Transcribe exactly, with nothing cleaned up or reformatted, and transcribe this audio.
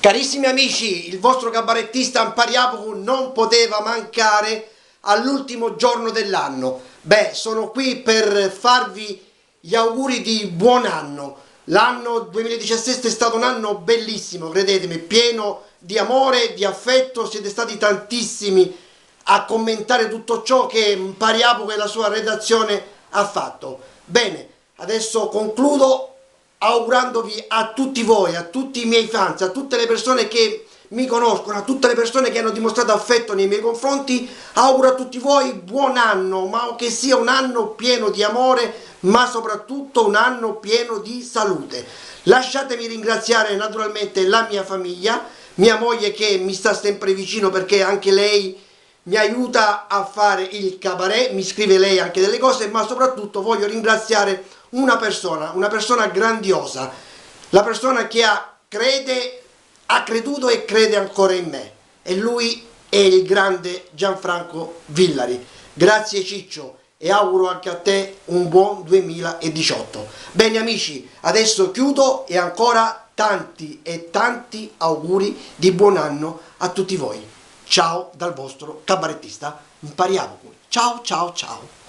Carissimi amici, il vostro cabarettista Mpariapucu non poteva mancare all'ultimo giorno dell'anno. Beh, sono qui per farvi gli auguri di buon anno. L'anno duemiladiciassette è stato un anno bellissimo, credetemi, pieno di amore, di affetto, siete stati tantissimi a commentare tutto ciò che Mpariapucu e la sua redazione ha fatto. Bene, adesso concludo augurandovi a tutti voi, a tutti i miei fans, a tutte le persone che mi conoscono, a tutte le persone che hanno dimostrato affetto nei miei confronti, auguro a tutti voi buon anno, ma che sia un anno pieno di amore, ma soprattutto un anno pieno di salute. Lasciatemi ringraziare naturalmente la mia famiglia, mia moglie che mi sta sempre vicino perché anche lei mi aiuta a fare il cabaret, mi scrive lei anche delle cose, ma soprattutto voglio ringraziare una persona, una persona grandiosa, la persona che ha, crede, ha creduto e crede ancora in me, e lui è il grande Gianfranco Villari. Grazie Ciccio, e auguro anche a te un buon duemiladiciotto. Bene amici, adesso chiudo e ancora tanti e tanti auguri di buon anno a tutti voi. Ciao dal vostro cabarettista Mpariapucu. Ciao, ciao, ciao.